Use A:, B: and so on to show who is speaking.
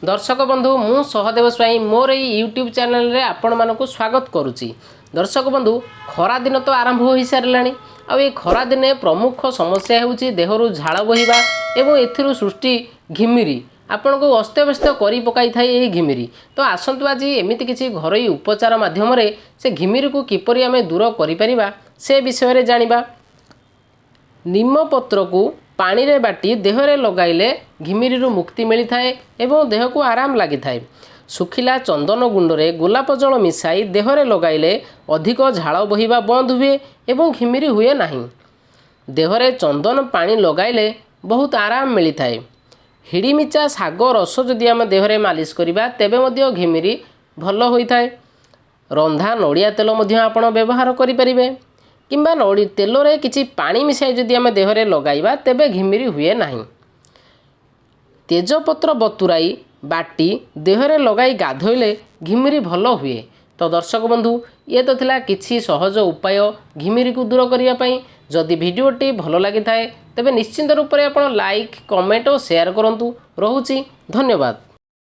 A: ଦର୍ଶକ ବନ୍ଧୁ, ମୁଁ ସହଦେବ ସ୍ୱାଇଁ ମୋର ଏଇ ୟୁଟ୍ୟୁବ୍ ଚ୍ୟାନେଲରେ ଆପଣମାନଙ୍କୁ ସ୍ୱାଗତ କରୁଛି। ଦର୍ଶକ ବନ୍ଧୁ, ଖରାଦିନ ତ ଆରମ୍ଭ ହୋଇସାରିଲାଣି। ଆଉ ଏ ଖରାଦିନେ ପ୍ରମୁଖ ସମସ୍ୟା ହେଉଛି ଦେହରୁ ଝାଳ ବୋହିବା ଏବଂ ଏଥିରୁ ସୃଷ୍ଟି ଘିମିରି। ଆପଣଙ୍କୁ ଅସ୍ତବ୍ୟସ୍ତ କରି ପକାଇଥାଏ ଏହି ଘିମିରି। ତ ଆସନ୍ତୁ, ଆଜି ଏମିତି କିଛି ଘରୋଇ ଉପଚାର ମାଧ୍ୟମରେ ସେ ଘିମିରିକୁ କିପରି ଆମେ ଦୂର କରିପାରିବା, ସେ ବିଷୟରେ ଜାଣିବା। ନିମପତ୍ରକୁ ପାଣିରେ ବାଟି ଦେହରେ ଲଗାଇଲେ ଘିମିରିରୁ ମୁକ୍ତି ମିଳିଥାଏ ଏବଂ ଦେହକୁ ଆରାମ ଲାଗିଥାଏ। ଶୁଖିଲା ଚନ୍ଦନ ଗୁଣ୍ଡରେ ଗୋଲାପ ଜଳ ମିଶାଇ ଦେହରେ ଲଗାଇଲେ ଅଧିକ ଝାଳ ବୋହିବା ବନ୍ଦ ହୁଏ ଏବଂ ଘିମିରି ହୁଏ ନାହିଁ। ଦେହରେ ଚନ୍ଦନ ପାଣି ଲଗାଇଲେ ବହୁତ ଆରାମ ମିଳିଥାଏ। ହିଡ଼ିମିଚା ଶାଗ ରସ ଯଦି ଆମେ ଦେହରେ ମାଲିସ କରିବା, ତେବେ ମଧ୍ୟ ଘିମିରି ଭଲ ହୋଇଥାଏ। ରନ୍ଧା ନଡ଼ିଆ ତେଲ ମଧ୍ୟ ଆପଣ ବ୍ୟବହାର କରିପାରିବେ କିମ୍ବା ତେଲରେ କିଛି ପାଣି ମିଶାଇ ଯଦି ଆମେ ଦେହରେ ଲଗାଇବା, ତେବେ ଘିମିରି ହୁଏ ନାହିଁ। ତେଜପତ୍ର ବତୁରାଇ ବାଟି ଦେହରେ ଲଗାଇ ଗାଧୋଇଲେ ଘିମିରି ଭଲ ହୁଏ। ତ ଦର୍ଶକ ବନ୍ଧୁ, ଇଏ ତ ଥିଲା କିଛି ସହଜ ଉପାୟ ଘିମିରିକୁ ଦୂର କରିବା ପାଇଁ। ଯଦି ଭିଡ଼ିଓଟି ଭଲ ଲାଗିଥାଏ, ତେବେ ନିଶ୍ଚିନ୍ତ ରୂପରେ ଆପଣ ଲାଇକ୍, କମେଣ୍ଟ ଓ ସେୟାର କରନ୍ତୁ। ରହୁଛି, ଧନ୍ୟବାଦ।